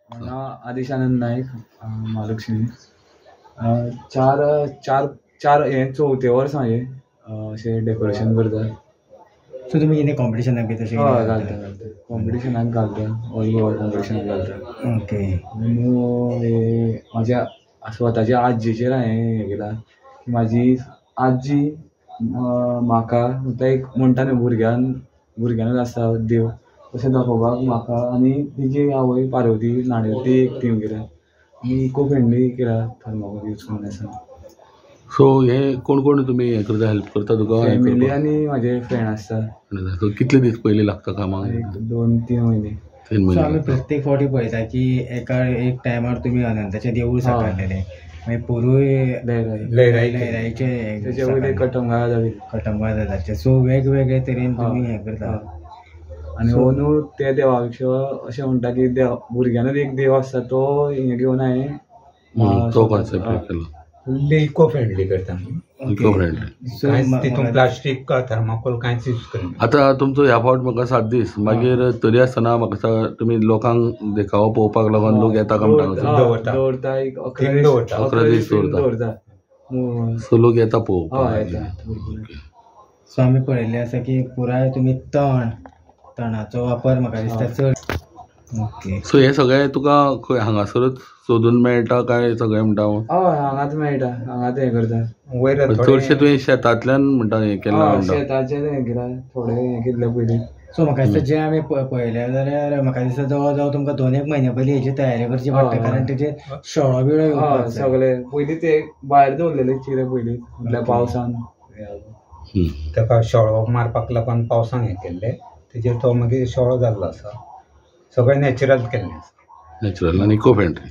नांव आदेश आनंद नायक, म्हालक्ष्मी. चार चार चार हें चवथे वर्सां हें अशें डेकोरेशन करता. सो तुमी कितें कॉम्पिटिशनाक बी तशें? हय, घालता घालता, कॉम्पिटिशनाक घालता, ऑल गोवा कॉम्पिटिशनाक घालता. ओके. न्हू म्हाज्या स्वताच्या आजयेचेर हांवें हें केलां. म्हाजी आजी म्हाका म्हटल्यार एक म्हणटा न्हू भुरग्यान भुरग्यानूच आसता देव, तशें दाखोवपाक म्हाका आनी तिजी आवय पार्वती न्हाणयता ती एक थीम केल्या आनी इको फ्रेंडली केला थर्माकोल यूज करून आसा. सो हे कोण कोण तुमी हें करता, हेल्प करता तुका? फॅमिली आनी म्हाजे फ्रेंड आसता. सो कितले दीस पयलीं लागता कामाक? 2-3 म्हयने. 3 म्हयने. सो आमी प्रत्येक फावटी पळयता की एका एक टायमार तुमी अनंताचें देवूळ साकारलेलें, मागीर पोरूय लयराईचें, तेच्या वयलें कटमगाळ जाली, कटमगाळ दादाचें. सो वेगवेगळे तरेन तुमी हें करता. आनी हो न्हू त्या देवा पेक्षा अशें म्हणटा की देव भुरग्यानूच एक देव आसता तो हें घेवन हांवें तो कॉन्सेप्ट केलो. फुल्ली इको फ्रेंडली करता. इको फ्रेंडली, तितून प्लास्टीक थर्माकोल कांयच यूज करना. आतां तुमचो ह्या फावट म्हाका 7 दीस, मागीर तरी आसतना म्हाका तुमी लोकांक देखावो पळोवपाक लागून लोक येता काय म्हणटा? दवरता, एक 11 दीस दवरता. सो लोक येता पळोवपाक. सो आमी पळयल्लें आसा की पुराय तुमी तणाचो वापर म्हाका दिसता चड. ओके. सो हे सगळें तुका खंय हांगासरूच सोदून मेळटा काय सगळें म्हणटा? हय, हांगाच मेळटा, हांगाच हें करता. वयर चडशें तुवें शेतांतल्यान म्हणटा हें केलां? शेताचें हें केलां, थोडें हें केल्लें पयलीं. सो म्हाका दिसता जें आमी पळयलें जाल्यार म्हाका दिसता जवळ जवळ तुमकां 2-1 म्हयन्या पयलीं हेची तयारी करची पडटा, कारण तेजेर शेळो बिळो सगळे पयलीं ते भायर दवरलेले चिरे पयलीं, म्हटल्यार पावसान ताका शेळो मारपाक लागून पावसान हें केल्लें, तेजेर तो मागीर शेळो जाल्लो आसा. सगळें नॅचरल केल्लें आसा. नॅचरल आनी इको फ्रेंडली.